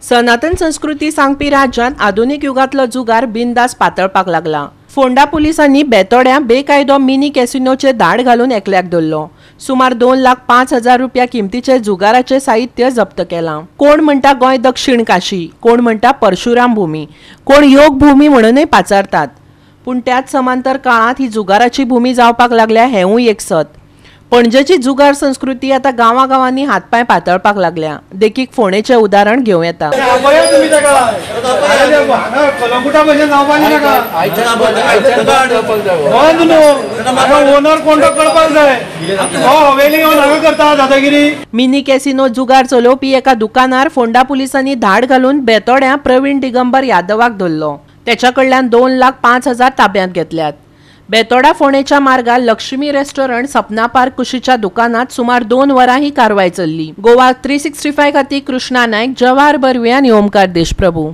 सनातन संस्कृती सांगपी राज्यांत आधुनिक युगांतलो जुगार बिनधास्त पातळपाक लागला. फोंडा पुलिसांनी बेतोड्यां बेकायदो मिनी कॅसिनोचे धाड घालून एकल्याक धरलो. सुमार 2,05,000 रुपया किमतीचे जुगाराचे साहित्य जप्त केलां. कोण म्हणटा गोंय दक्षिण काशी, कोण म्हणटा परशुराम भूमी, कोण योग भूमी म्हणूनय पाचारतात. पूण त्याच समांतर काळांत ही जुगाराची भूमी जावपाक लागल्या हेंवूय एक सत. पणजेची जुगार संस्कृती आता गांवागांवांनी हातपांय पातळपाक लागल्या. देखीक फोंडेचें उदाहरण घेवं येता. मिनी कॅसिनो जुगार चलोवपी एका दुकानार फोंडा पुलिसांनी धाड घालून बेतोड्यां प्रवीण दिगंबर यादवाक धरलो. त्याच्या कडल्यान 2,05,000 ताब्यांत घेतल्यात. बेतोडा फोंडेच्या मार्गार लक्ष्मी रेस्टॉरंट सपना पार्क कुशीच्या दुकानात सुमार 2 वरां ही कारवाय चल्ली. गोवा 365 खातीर कृष्णा नायक, जवाहर बर्वे आनी ओमकार देशप्रभू.